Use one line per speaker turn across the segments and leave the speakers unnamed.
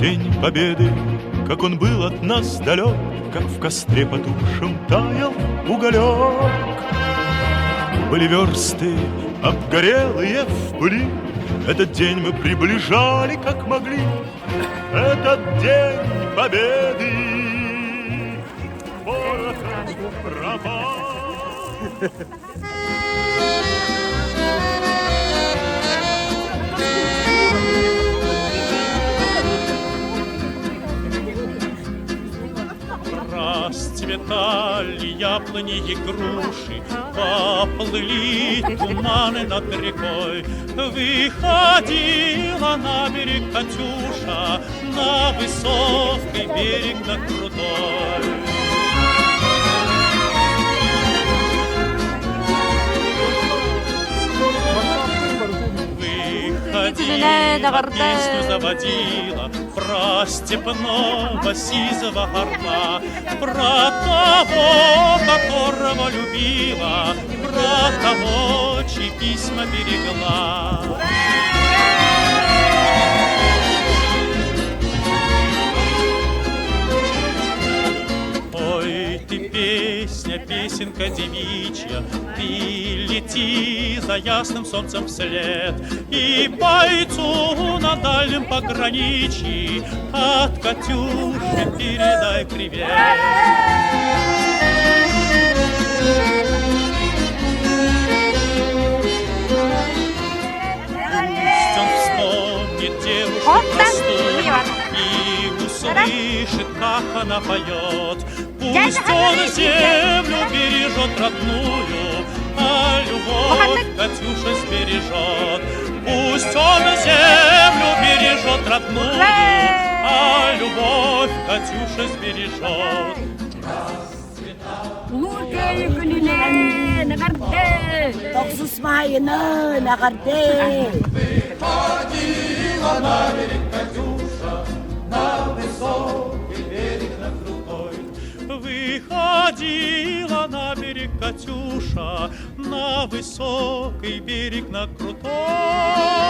День Победы, как он был от нас далек, Как в костре потухшем таял уголек. Были версты, обгорелые в пыли, Этот день мы приближали, как могли, Этот день Победы. Порохом пропал.
Расцветали яблони и груши, Поплыли туманы над рекой. Выходила на берег Катюша, На высокий берег, на крутой. Выходила, песню заводила Про степного сизого орла, Про того, которого любила, Про того, чьи письма берегла. Ой, ты песня, песенка девичья, Ты лети за ясным солнцем вслед, И бойцу на дальнем пограничье От Катюши передай привет. Пусть он вспомнит девушку простую И услышит, как она поет. Пусть он землю бережет родную, А любовь Катюша сбережет. Пусть он землю бережет родную, А любовь Катюша сбережет.
Улуу Кыайыы күнүнэн эҕэрдэ!
Тохсус маайынан эҕэрдэ!
Выходила на берег Катюша, на высокий берег, на крутой. Выходила на берег Катюша, на высокий берег, на крутой.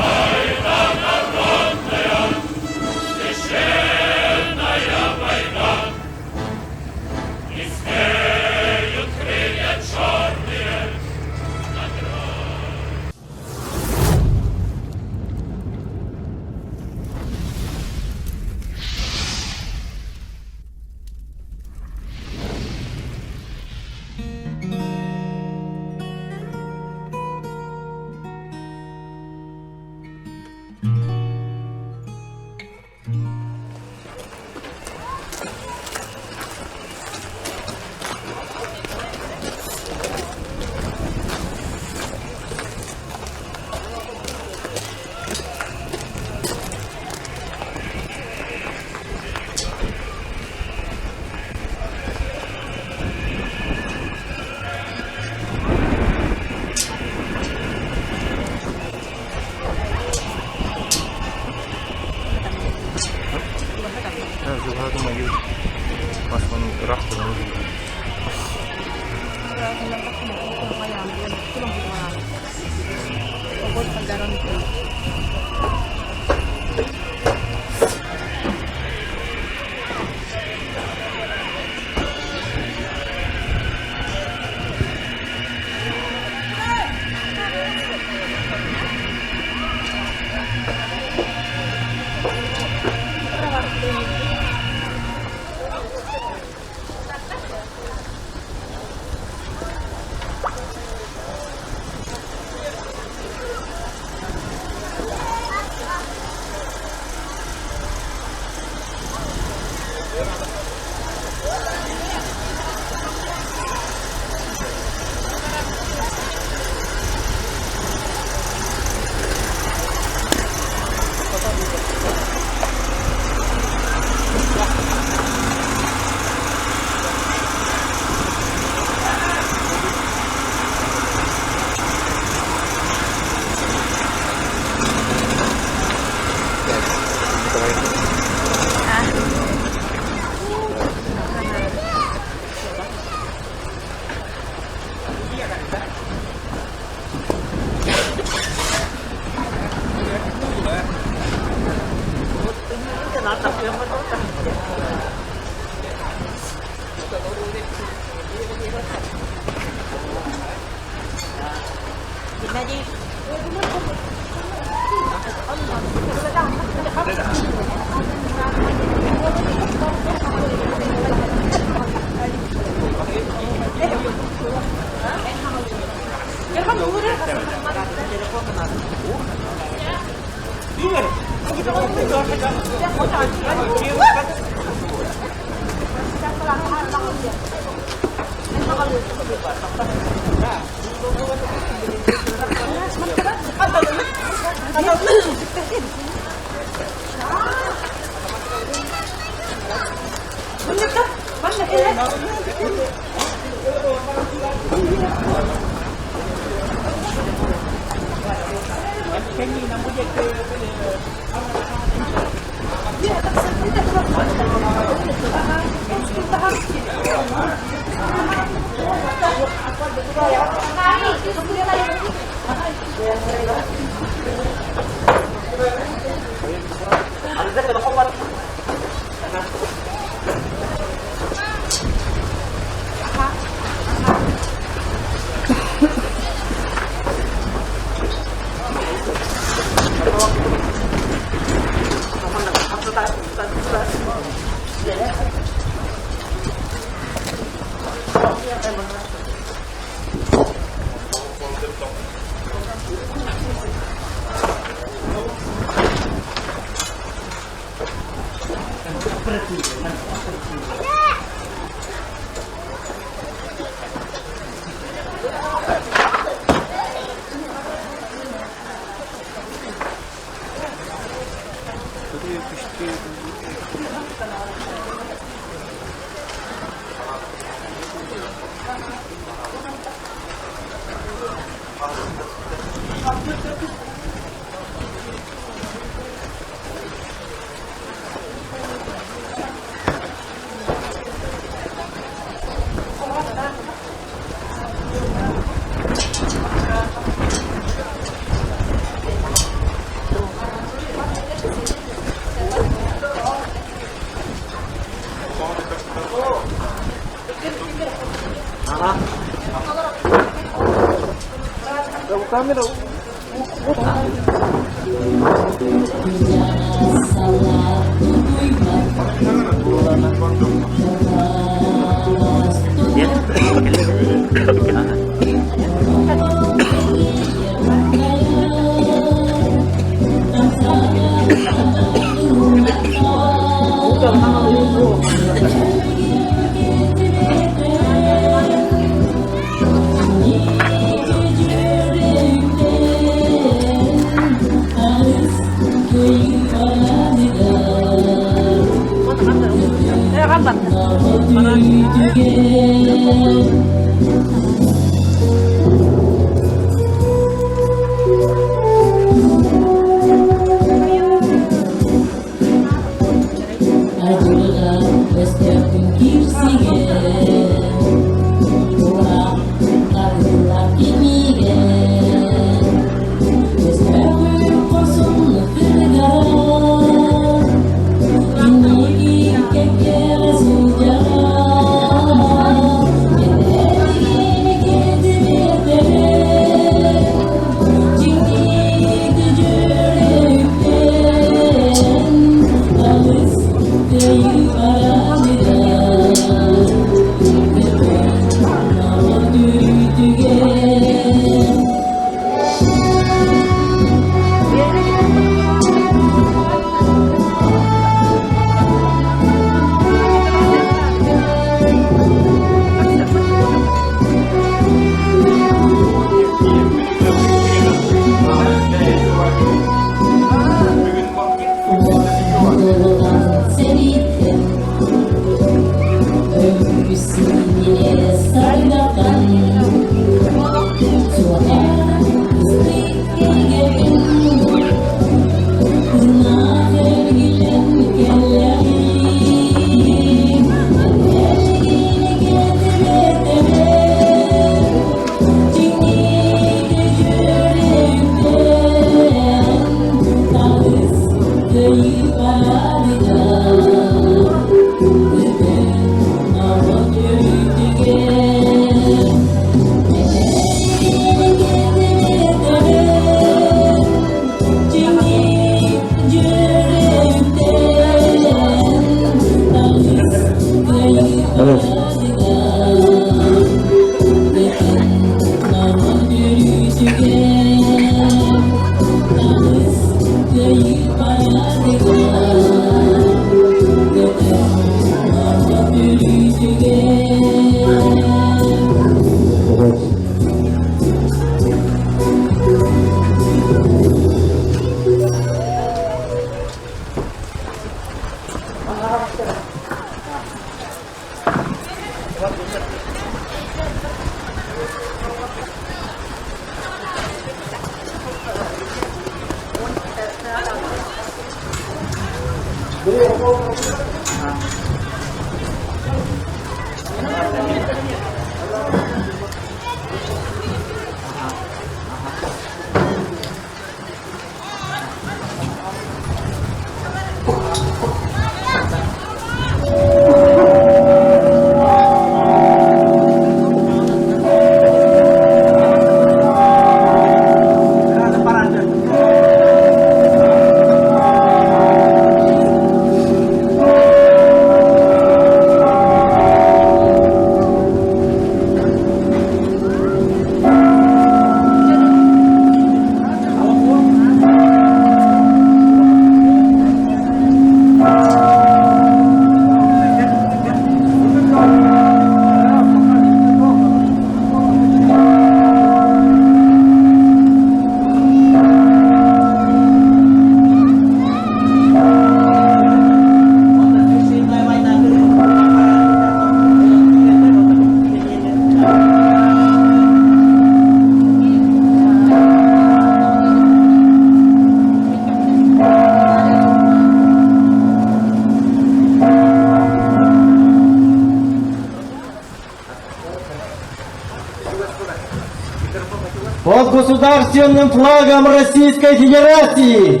Под государственным флагом Российской Федерации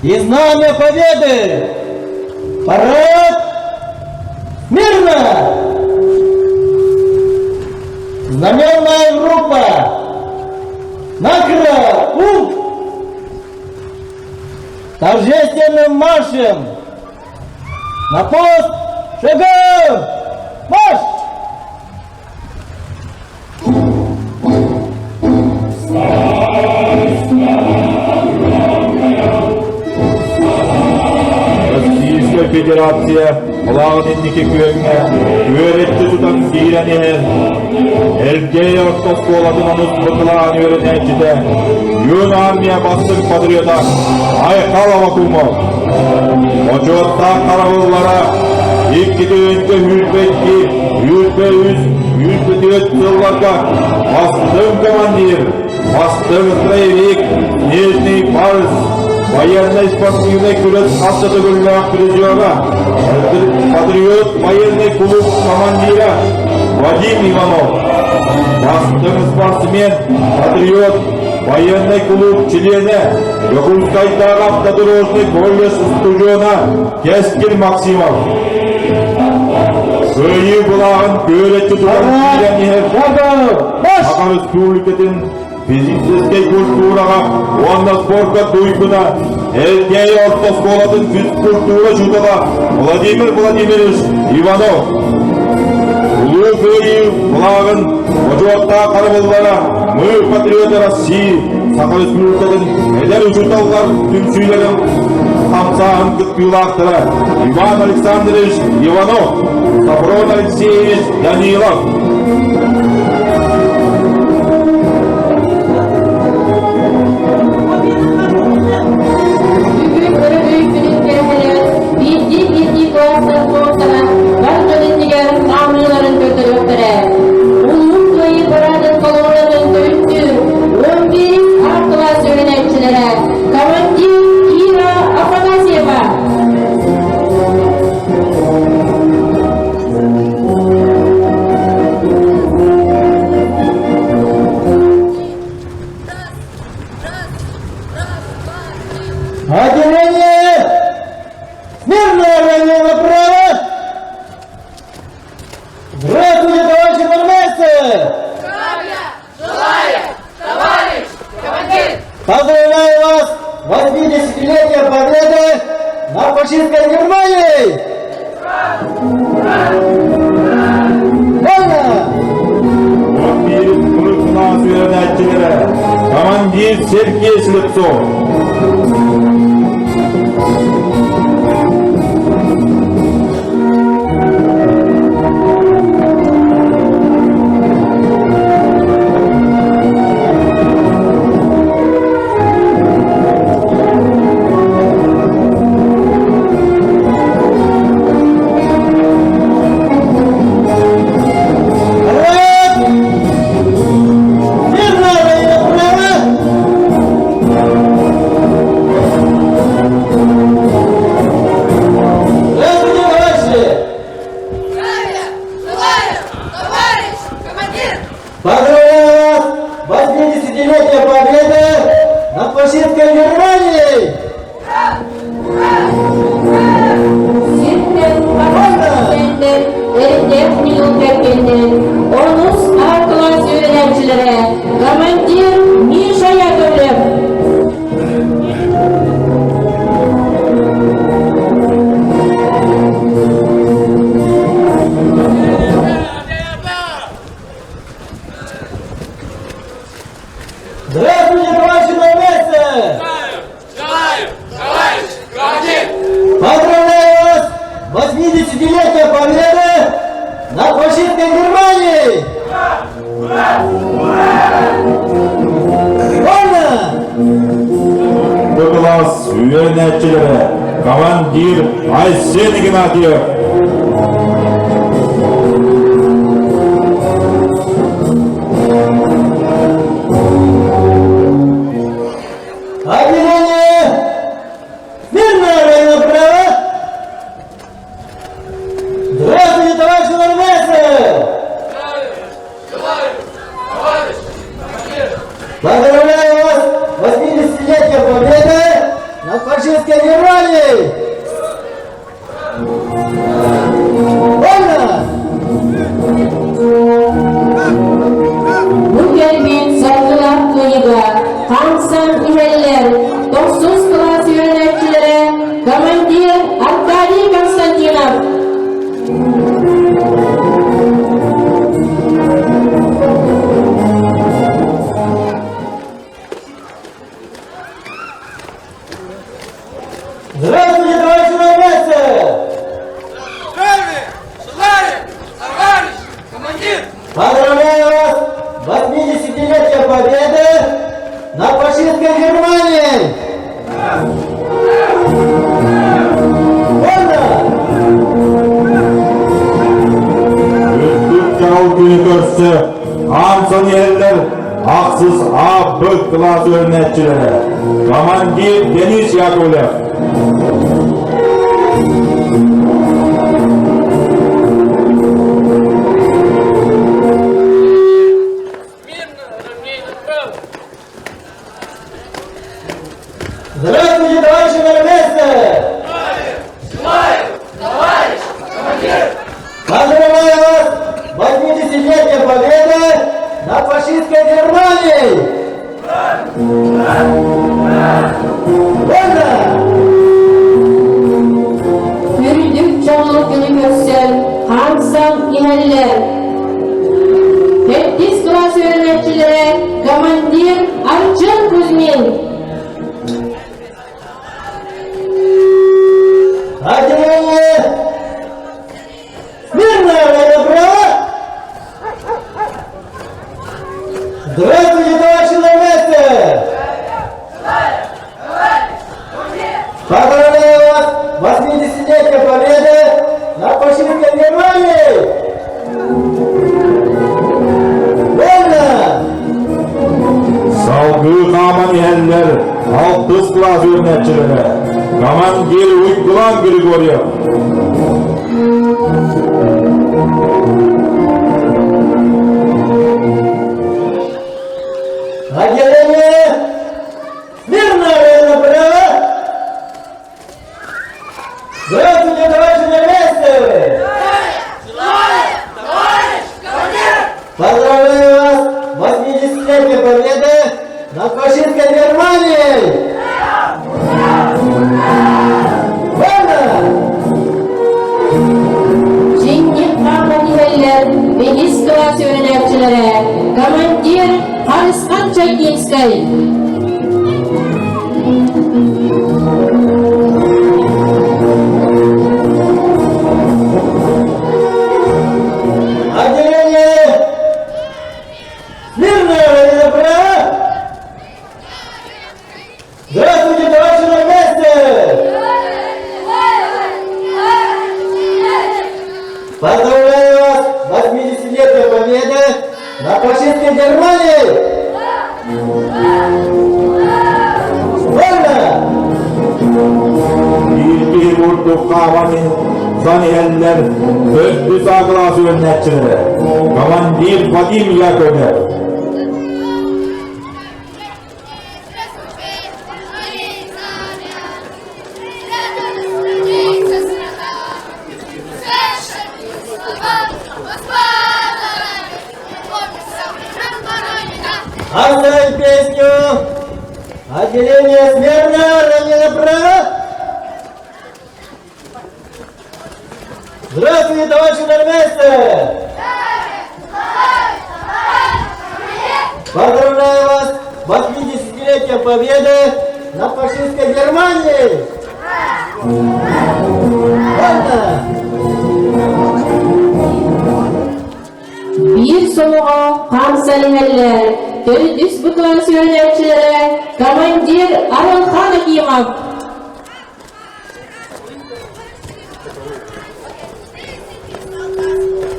и Знамя Победы! Парад мирно! Знаменная группа! На пункт! Торжественным маршем! На пост! Шагом! Марш!
Российская Федерация былааҕын инники күөҥҥэ үөрэччи тутан киирэн иһэр Элгээйи орто оскуолатын онус быкылаан үөрэнээччитэ Юн армия бастыҥ патриота Айхал Авакумов. Бочуоттаах харабыллара иккитинчи 22, 23, 24 сылларга бастыҥ командир, бастыҥ строевик, Нижний Парус, военной спортивный күрэс хас да төгүллээх призера, патриот военный клуб командира Вадим Иванов, бастыҥ спортсмен, патриот, военный клуб членэ, Дьокуускайдааҕы автодорожный колледж устудьуона Кэскил Максимов. Кыайыы былааҕын күөрэччи тутан киирэн иһэр Саха Республикатын физическэй культураҕа уонна спорка туйгуна Элгээйи орто оскуолатын физкультура учуутала Владимир Владимирович Иванов. Улуу Кыайыы былааҕын бочуоттаах харабыллара Мы патриоты России Саха Республикатын эдэр учууталлар түмсүүлэрин хамсааһын кыттыылаахтара Иван Александрович Иванов, Сафрон Алексеевич Данилов.
Бүгүн өрөбүл күнүн кэрэһэлээн биирдии-биирдии кылаастар куораттара бар дьон иннигэр хаамыыларын көрдөрүөхтэрэ. Улуу Кыайыы параадын колоннатын төрүттүүр 11 А кылаас үөрэнээччилэрэ командир Ира Афанасьева.
Отделение! Смирно направо! Здравствуйте, товарищи гвардейцы!
Здравия желаю, товарищ командир!
Поздравляю вас с 80-летием Победы над фашистской Германией! Вольно!
Биир кылаас үөрэнээччилэрэ командир Сергей Слепцов.
Парад! Смирно направо!
класс үөрэнээччилэрэ, командир Айсен Игнатьев.
Отделение! Смирно, направо! Здравствуйте, товарищи нормейцы! Поздравляю вас с 80-летием Победы над фашистской Германией! Вольно!
Бу кэлбит саргылаах кыайыыга хаамсан иһэллэр тохсус кылаас үөрэнээччилэрэ командир Аркадий Константинов.
Здравствуйте, товарищи нормейцы!
Здравия желаем, товарищ командир!
Поздравляю вас с 80-летием Победы над фашистской Германией! Вольно!
Үрдүк чаҕыл күнү көрсө хаамсан иһэллэр ахсыс А Б кылаас үөрэнээччилэрэ командир Денис Яковлев.
Смирно, равней направо!
Здравствуйте, товарищи нормейцы!
Желаем, товарищ командир!
Поздравляю вас с 80-летием Победы над фашистской Германией! Вольно!
Үрдүк чаҕыл күнү көрсөн хаамсан иһэллэр. Сэттис кылаас үөрэнээччилэрэ командир Арчын Кузьмин.
Отделение! Смирно, направо! Здравствуйте, товарищи нормейцы! Поздравляю вас с 80-летием Победы над фашистской Германией! Вольно!
Салгыы хааман иһэллэр алтыс кылаас үөрэнээччилэрэ командир Уйгулан Григорьев.
Отделение! Смирно, направо! Здравствуйте, товарищи нормейцы!
Желаем, товарищ командир!
Поздравляю вас с 80-летием Победы над фашистской Германией! Вольно!
Чиҥник хааман иһэллэр бэһис кылаас үөрэнээччилэрэ командир Харысхан Чайкинскай.
Отделение! Смирно, направо! Здравствуйте, товарищи нормейцы! Поздравляю вас с 80-летием Победы над фашистской Германией! Вольно!
Биир курдук хааман иһэллэр төрдүс А кылаас үөрэнээччилэрэ командир Вадим Яковлев.
Оставить песню! Отделение смирно, равней направо! Здравствуйте, товарищи нормейцы! Поздравляю вас с 80-летием Победы над фашистской Германией! Вольно!
Биир сомоҕо хаамсан иһэллэр төрдүс Б кылаас үөрэнээччилэрэ командир Арылхан Акимов. Ефимов.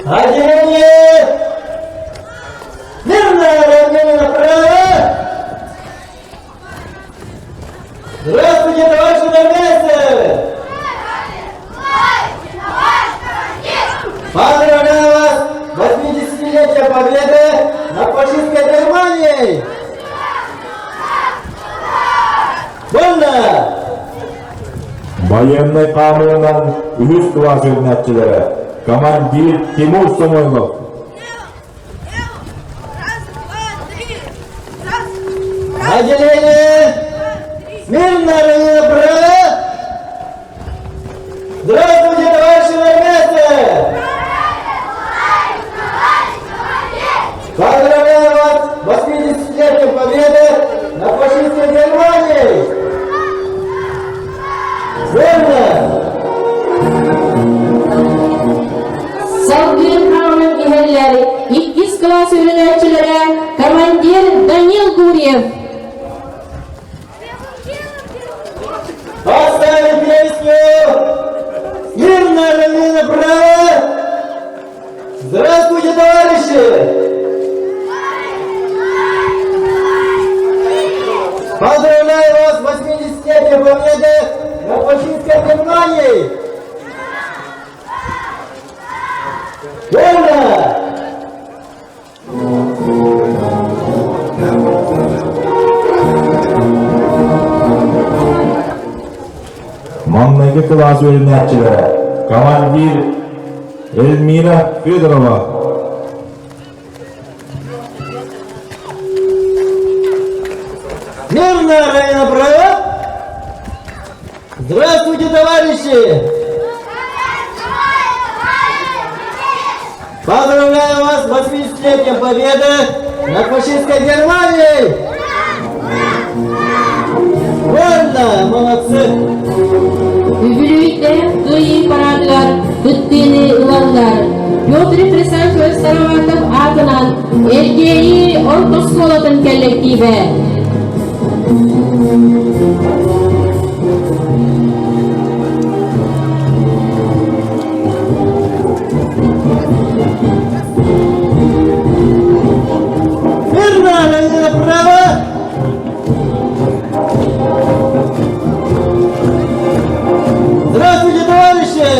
Отделение! Мирное равнение направо! Здравствуйте, товарищи армейцы! Поздравляю вас с 80-летием Победы над фашистской Германией! Вольно!
Байыаннай хаамыынан үһүс кылаас үөрэнээччилэрэ командир Тимур Самойлов.
Отделение! Смирно, направо! Здравствуйте, товарищи армейцы! Поздравляю вас с 80-летием Победы над фашистской Германией! Вольно!
Салгыы хааман иһэллэр иккис кылаас үөрэнээччилэрэ командир Данил Гурьев.
Поставить песню! Смирно, направо! Здравствуйте, товарищи! Поздравляю вас с 80-летием Победы над фашистской Германией! Вольно!
Маҥнайгы кылаас үөрэнээччилэрэ командир Эльмира Федорова.
Мирно, направо! Здравствуйте, товарищи! Поздравляю вас с 80-летием Победы над фашистской Германией! Вольно! Молодцы!
Үбүлүөйдээх Кыайыы параадыгар кыттыыны ылаллар. Петр Хрисанфович Староватов аатынан Эргээйи орто оскуолатын кэллэктиибэ.
Смирно, направо! Здравствуйте, товарищи!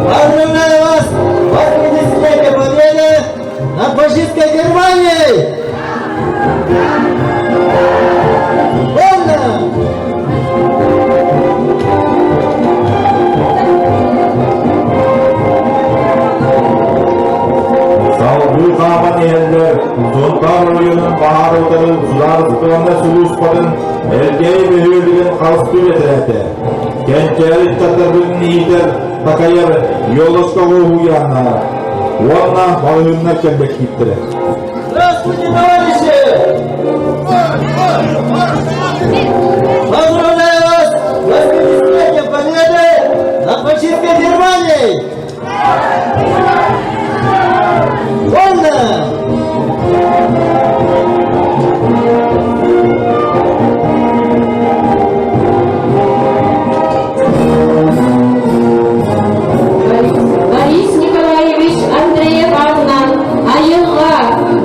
Поздравляю вас с 80-летием Победы над фашистской Германией! Вольно!
Салгыы хааман иһэллэр Сунтаар оройуонун баһаар утары судаарыстыбаннай сулууспатын Элгээйи бөһүөлэгин харыстыыр этэрээтэ. Кэнчээри ыччаттарбытын иитэр, такайар Елочка уһуйааннара уонна балыһыннар кэллэктииптэрэ.
Здравствуйте, товарищи! Поздравляю вас с 80-летием Победы над фашистской Германией! Вольно!
Борис Николаевич Андреев аатынан Айылҕа,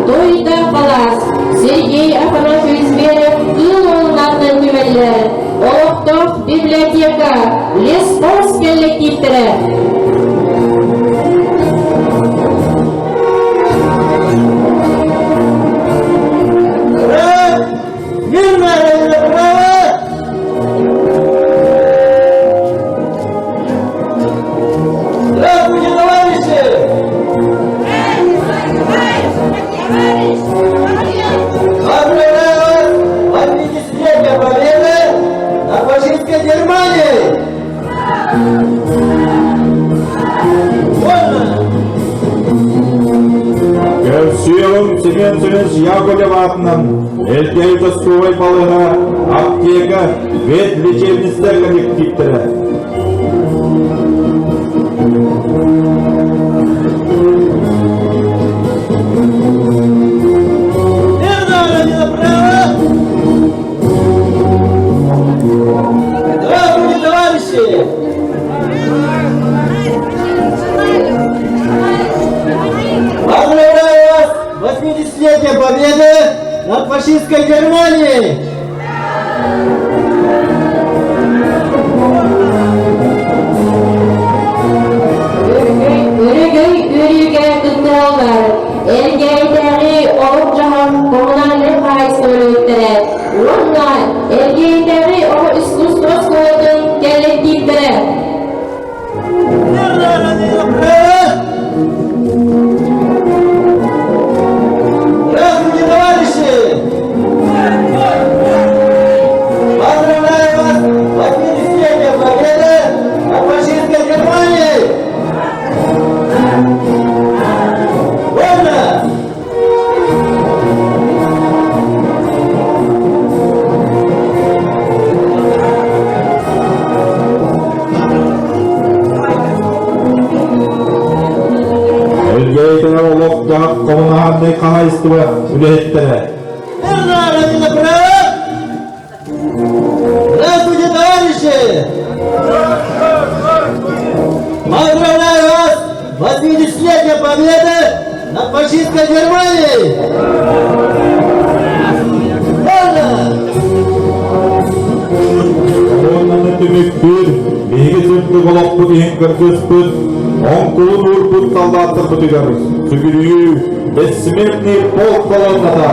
Дойда Палас, Сергей Афанасьевич Зверев Кыыл уолунатынан түмэллэр, олохтоох библиотека, лесхоз кэллэктииптэрэ.
Ура! Мирно, направо! Здравствуйте, товарищи! Поздравляю вас с 80-летием Победы над фашистской Германией! Вольно!
Көрсүөҕүҥ Семен Семенович Яковлев аатынан Элгээйи участковай балыыһа, аптека, ветлечебница коллективтэрэ.
Мирно, направо! фашистской Германией!
Өрөгөй үөрүүгэ кыттыһаллар Элгээйитээҕи олох-дьаһах коммунальнай хаһаайыстыба үлэһиттэрэ уонна Элгээйитээҕи оҕо искусство оскуолатын кэллэктииптэрэ.
Здравствуйте, товарищи! Поздравляю вас с 80-летием Победы над фашистской Германией! Вольно!
Элгээйитээҕи олох-дьаһах коммунальнай хаһаайыстыба үлэһиттэрэ.
Здравствуйте, товарищи! Поздравляю вас с 80-летием Победы над фашистской Германией! Вольно!
Колоннаны түмүктүүр, биһиги сырдык олохпут иһин кыргыспыт, оҥкулун уурбут саллааттарбытыгар сүгүрүйүү бессмертный полк колонната!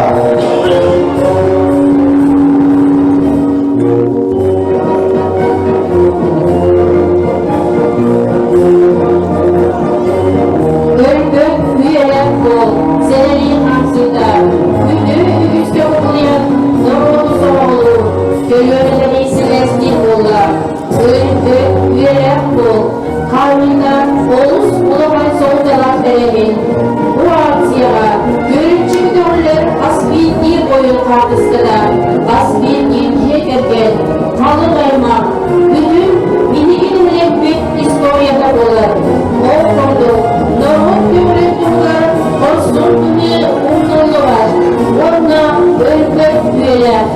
Өлбөт үөрэх буол, сэлэлии хаамсыыта, үтүө үгүскэ кубулуйан норуоту сомоҕолуур, көлүөнэлэри сибээстиир буолла. Өлбөт үөрэх буол, хаамыыта олус улахан суолталаах тэрээһин. Бу акцияҕа көрүччү көтөҕүллэр хас биирдии буойун хаартыската, хас биирдии дьиэ кэргэн, халыҥ аймах, бүтүн биһиги нэһилиэкпит историята буолар. Ол курдук, норуот көҥүлүн туһугар хорсун быһыы умнуллубат уонна өлбөт үйэлээх.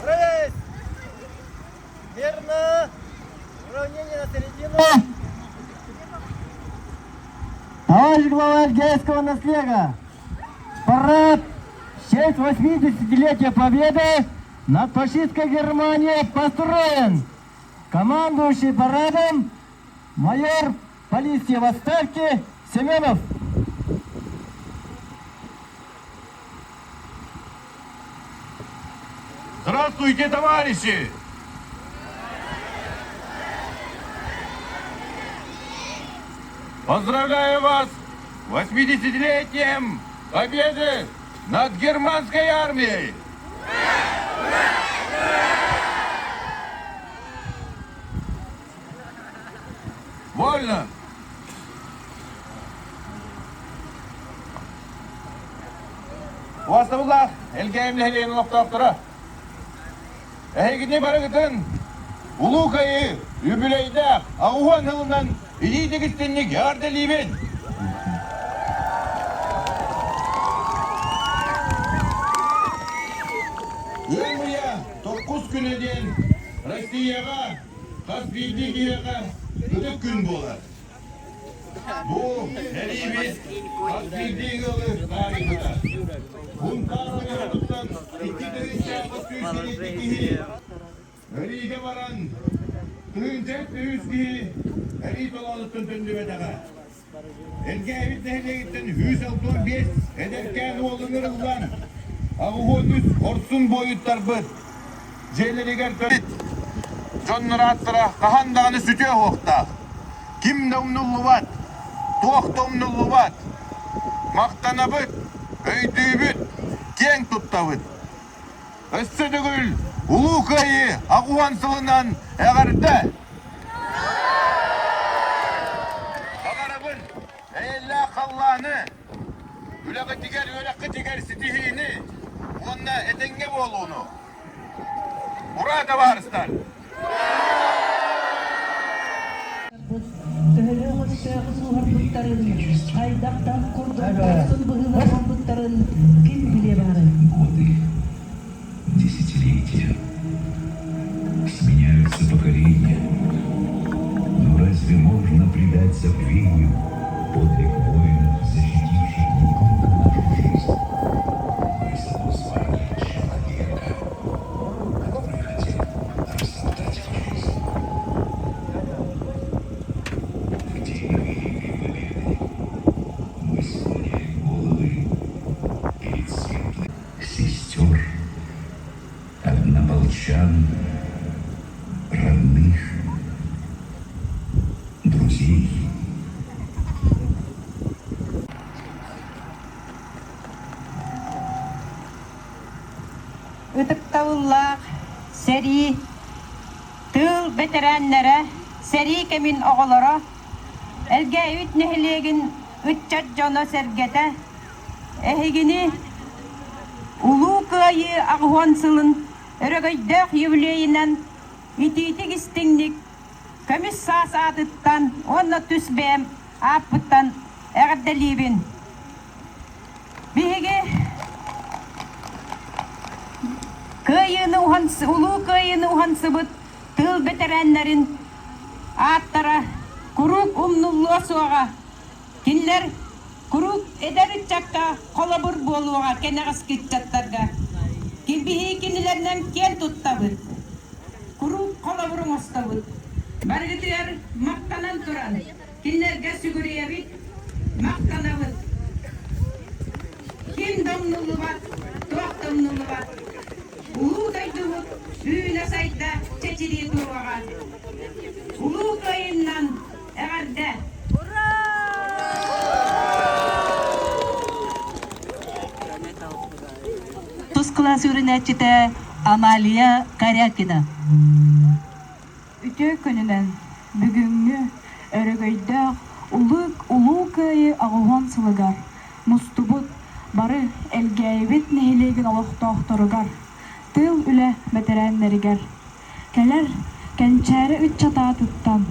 Рейс! Верно! Уравнение на середину! Товарищ глава Эльгейского наслега, парад в честь 80-летия Победы над фашистской Германией построен. Командующий парадом майор полиции в отставке Семенов.
Здравствуйте, товарищи! Поздравляю вас с 80-летием победы над германской армией! Вольно! Уастабыллаах Элгээйим нэһилиэгин олохтоохторо! Эһигини барыгытын Улуу Кыайыы үбүлүөйдээх аҕыһуон сылынан илии истинник эҕэрдэлиибин! Ыам ыйа токкус күнэ диэн Россияҕа хас биирдии киһиэхэ ытык күн буолар. Бу сэриибит хас биирдии ыалы таарыйбыта. Бунтаар ойоҕотуттан 2 802 киһи эриигэ баран, 1300 киһи эрии толоонуттан төннүбэтэҕэ. Элгээбит нэһилиэгиттэн 165 эдэркээн уол ыҥырыллан,
83 хорсун буойуттарбыт дьиэлэригэр төрүт дьоннор ааттара хаһан даҕаны сүтүө суохтаах. Ким да умнуллубат, туох да умнуллубат. Махтанабыт, өйдүүбүт, киэҥ туттабыт. Өссө төгүл Улуу Кыайыы 80 сылынан эҕэрдэ! Баҕарабын эйэлээх халлааны, үлэҕитигэр, үөрэххитигэр ситиһиини уонна этэҥҥэ буолууну! Ура, табаарыстар!
Төһөлөөх өстөөҕү сууһарбыттарын, хайдахтаах курдук хорсун быһыылар оҥорбуттарын ким билиэ баарай?
Годы, десятилетия. Сменяются поколения. Но разве можно предать забвению подвиг воинов, защитивших не только нашу жизнь, но и само звание человека, который хотел растоптать фашизм? В день Великой Победы мы склоняем головы перед светлой сестер, однополчан, родных, друзей.
Ытыктабыллаах сэрии, тыыл бэтэрээннэрэ, сэрии кэмин оҕолоро, Элгээйит нэһилиэгин ыччат дьоно-сэргэтэ, эһигини Улуу Кыайыы 80 сылын өрөгөйдөөх юбилейынан итиитик-истиҥник көмүс саас аатыттан уонна тус бэйэм ааппыттан эҕэрдэлиибин! Биһиги Кыайыыны Улуу Кыайыыны уһансыбыт тыыл бэтэрээннэрин ааттара куруук умнуллуо суоҕа. Кинилэр куруук эдэр ыччакка холобур буолуоҕа кэнэҕэски ыччаттарга. Биһиги кинилэринэн киэн туттабыт, куруук холобур оҥостобут. Барыгытыгар махтанан туран, кинилэргэ сүгүрүйэбит, махтанабыт. Ким да умнуллубат, туох да умнуллубат. Улуу дойдубут үүнэ-сайда чэчирии туруоҕа. Улуу Кыайыннан эҕэрдэ!
Тус кылаас үөрэнээччитэ Амалия Корякина.
Үтүө күнүнэн бүгүҥҥү өрөгөйдөөх Улуу Улуу Кыайыы 80 сылыгар мустубут бары Элгээйибит нэһилиэгин олохтоохторугар, тыыл үлэ бэтэрээннэригэр, кэлэр кэнчээри ыччат аатыттан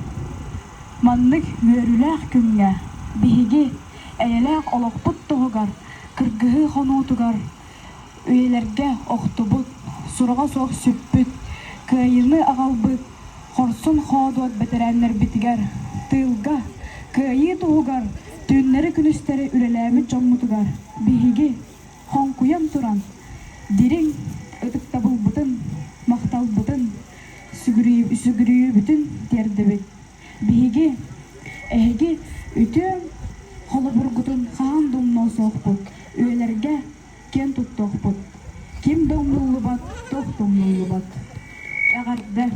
маннык үөрүүлээх күҥҥэ биһиги эйэлээх олохпут туһугар кыргыһыы хонуутугар үйэлэргэ охтубут, сураҕа суох сүппүт, кыайыыны аҕалбыт хорсун-хоодуот бэтэрээннэрбитигэр, тыылга, кыайыы туһугар түүннэри-күнүстэри үлэлээбит дьоммутугар биһиги хоҥкуйан туран дириҥ ытыктабылбытын, махталбытын, сүгүрүйүүбүтүн тиэрдэбит. Биһиги, эһиги үтүө холобургутун хаһан да умнуо суохпут, үйэлэргэ киэн туттуохпут. Ким да умнуллубат, туох да умнуллубат. Эҕэрдэ!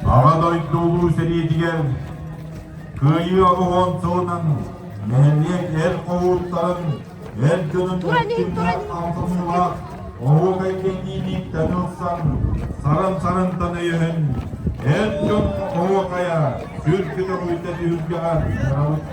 Аҕа дойду Улуу сэриитигэр Кыайыы 80 сылынан нэһилиэк эр хоһууттарын, эр дьонун эрчимнээх хамсаныылаах оһуокай кэннииниттэн ылсан, сарын-сарынтан өйөһөн, эр дьон оһуокайа сүр көтөҕүүтэ түһүлгэҕэ барабыт.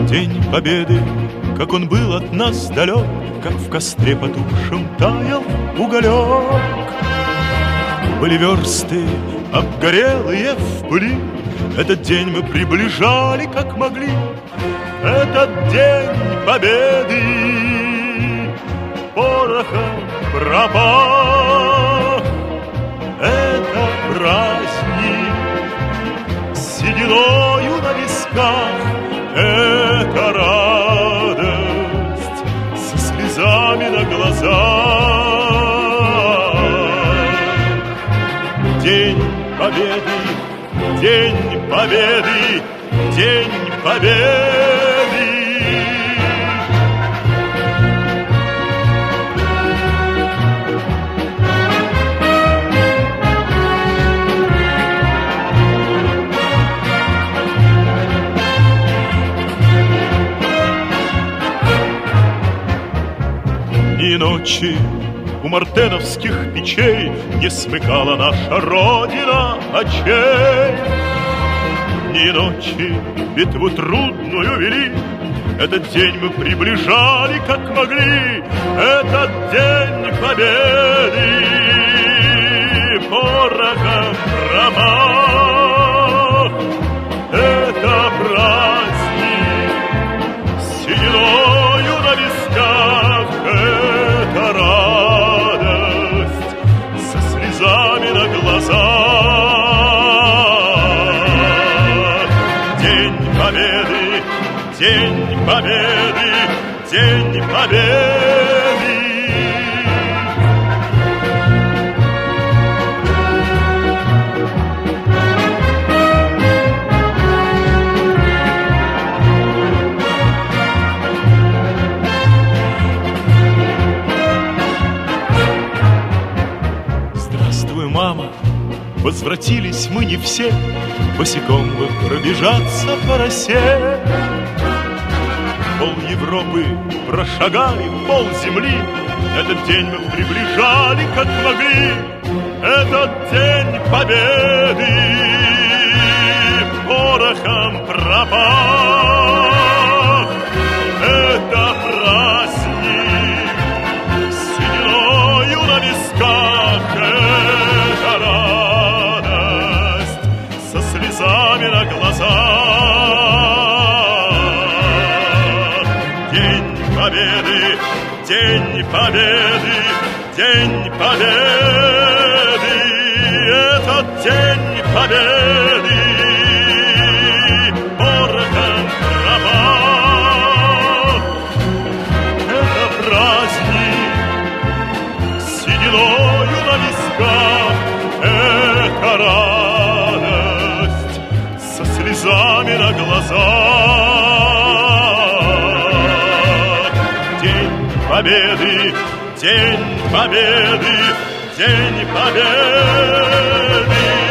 День Победы, как он был от нас далек, Как в костре потухшем таял уголек. Были версты, обгорелые в пыли, Этот день мы приближали, как могли. Этот день Победы порохом пропах. Это праздник с сединою на висках, Это радость со слезами на глазах. День Победы, День Победы, День Победы! Дни и ночи у мартеновских печей Не смыкала наша Родина очей. Дни и ночи битву трудную вели, Этот день мы приближали, как могли, Этот день победы порохом пропах. Это праздник с сединою на висках, Это радость со слезами на глазах. День Победы, День Победы, День Победы! Здравствуй, мама! Возвратились мы не все, Босиком бы пробежаться по росе. Пол Европы прошагали, пол земли, Этот день мы приближали, как могли, Этот день победы порохом пропах. Это праздник с сединою на висках, Это радость со слезами на глазах. День Победы, День Победы, День Победы, этот День Победы порохом пропах. Это праздник с сединою на висках, Это радость со слезами на глазах. День Победы, День Победы, День Победы!